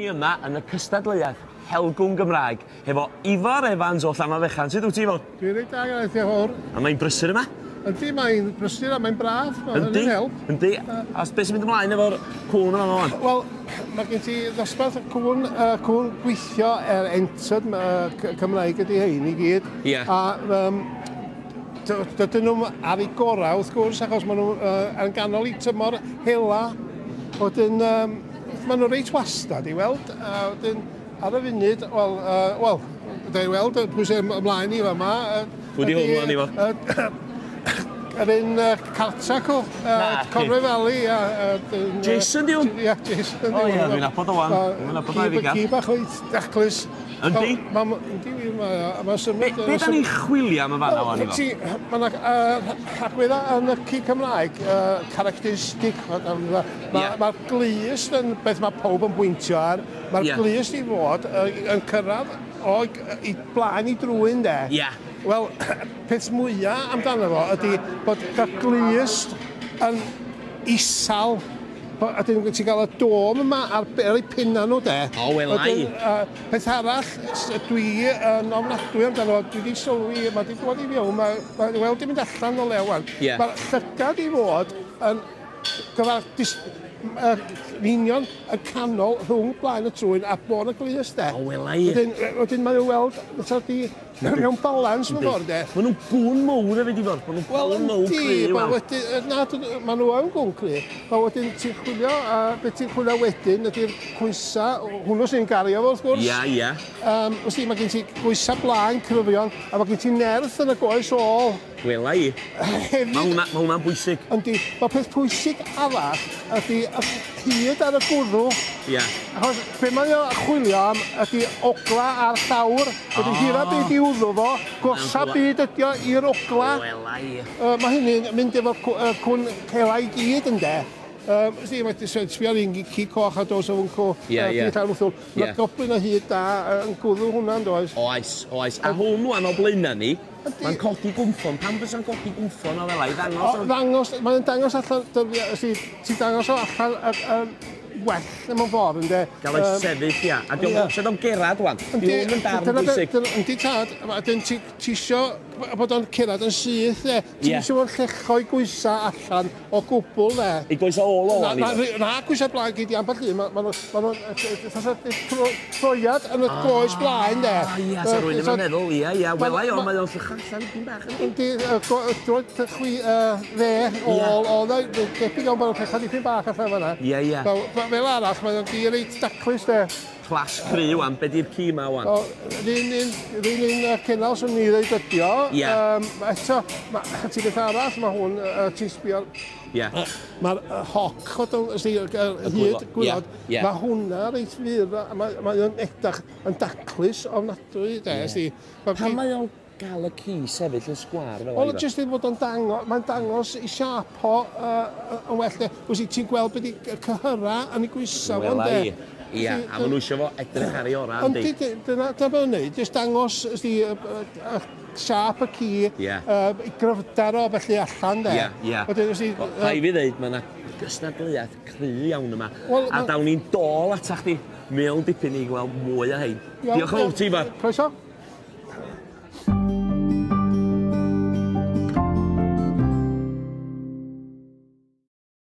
Ni yma yn y cystadleuaeth Helgwn Gymraeg hefo Ifor Evans o Llanfairfechan. Sut wyt ti, Ifor? Dwi'n reit da, Gareth, diolch yn fawr. A mae'n brysur yma? Yndi, mae'n brysur a mae'n braf. Yndi, yndi. A beth sy'n mynd ymlaen efo'r cŵn yma wan? Wel, mae gen ti ddosbarth cŵn, cŵn gweithio er entered Cymraeg ydy hein i gyd. Ie. A dydyn nhw'n ar eu gorau, wrth gwrs, achos maen nhw yn ganol i tymor hela. Wedyn, maen nhw reit wastad i weld. A wedyn, ar y funud, wel, wel, da i weld pwy sy'n ymlaen i fama. Pwy di hwn wan, Ifor? Yr un Cartac o, Conway Valley. Jason di hwn? Ie, Jason di hwn. O ie, dwi'n nabod o wan. Dwi'n nabod o i Ci bach o'i daclus. Yndi? Yndi, mae'n symud... Be da ni'n chwilio am y fanna wan, Ifor? Mae yna agwedda yn y ci Cymraeg, characteristic. Mae'r glust yn beth mae pawb yn bwyntio ar. Mae'r glust i fod yn cyrraedd i blaen i drwyn, de. Ie. Wel, peth mwyaf amdano fo ydy bod y glust yn isal. A dyn ti'n cael y dôm yma ar ei pinna nhw, de. O, wela i. Peth arall, dwi yn ofnadwy amdano fo, dwi wedi sylwi, mae wedi dod i fewn, mae weld i mynd allan o le wan. Mae'r llygad i fod yn union y canol rhwng blaen y trwyn a bôn y glust, de. O, wela i. Wedyn mae'n weld, fatha di, mewn balans mewn ffordd, de. Maen nhw'n gwn mowr hefyd, Ifor. Maen nhw'n gwn mowr cry, wel. Na, maen nhw yn gwn cry. Mae wedyn ti'n chwilio, a beth ti'n chwilio wedyn ydy'r coesa, hwnnw sy'n gario fo, wrth gwrs. Ia, ia. Wrth mae gen ti goesa blaen cryfion, a mae gen ti nerth yn y goes ôl. Wela i. Mae hwnna'n bwysig. Yndi. Mae peth pwysig arall ydy y hyd ar y gwddw. Ia. Achos be mae o'n chwilio am ydy ogla a'r llawr. Wedyn hira byd i wddw fo, gosa byd ydy o i'r ogla. Wela i. Mae hynny'n mynd efo'r cwn cela i gyd, ynde. Mae sbio ar un ci coch a dos o fwncw. Ie, ie. Mae goblin o hyd da yn gwddw hwnna, yn does? Oes, oes. A hwn wan o blaenau ni, mae'n codi gwmffon. Pam fysa'n codi gwmffon o fel 'a i ddangos? Ddangos, mae'n dangos allan, ti'n dangos o allan well mewn ffordd, ynde? Gael ei sefyll, ia. A diolch yn o'n gerad, wan. Di hwn yn darn bwysig. Yndi tad, wedyn ti isio bod o'n cerad yn syth, de. Ti isio fo'n llechoi gwysa allan o gwbl, de. I gwysa ôl o, wan, Na, gwysa blaen gyd i ambell un. Maen nhw'n troiad yn y goes blaen, de. Ia, sa rwy'n yn meddwl, ia, ia. Wela i o, mae o'n llecha allan dipyn bach. Yndi, droed chwi dde, ôl, ôl, debyg iawn bod o'n llecha dipyn bach allan fan'na. Ia, ia. Fel arall, mae o'n gi reit daclus, de. Clas cry, wan. Be di'r ci ma, wan? R'un un cenal swn i ddeud ydi o. Eto, ti beth arall, mae hwn, ti'n sbio... Ie. Mae'r hoc, hyd, gwylod, mae hwnna reit fyr, mae o'n edrych yn daclus ofnadwy, de. Pam mae o'n gael y ci sefyll yn sgwâr fel Wel, jyst i fod o'n dangos, mae'n dangos i siâp o yn well, de. Wyt ti'n gweld beth i cyhyra yn ei gwysa fo, de. Ia, a maen nhw eisiau fo edrych ar ei orau, yndi? Yndi, dyna beth o'n neud, jyst dangos siâp y ci, i gryfder o felly allan, de. Ia, ia. Rhaid fi ddeud, mae yna gystadleuaeth cry iawn yma, a dawn ni'n dôl ata chdi mewn dipyn i gweld mwy o hein. Diolch yn fawr ti, Ifor. Croeso.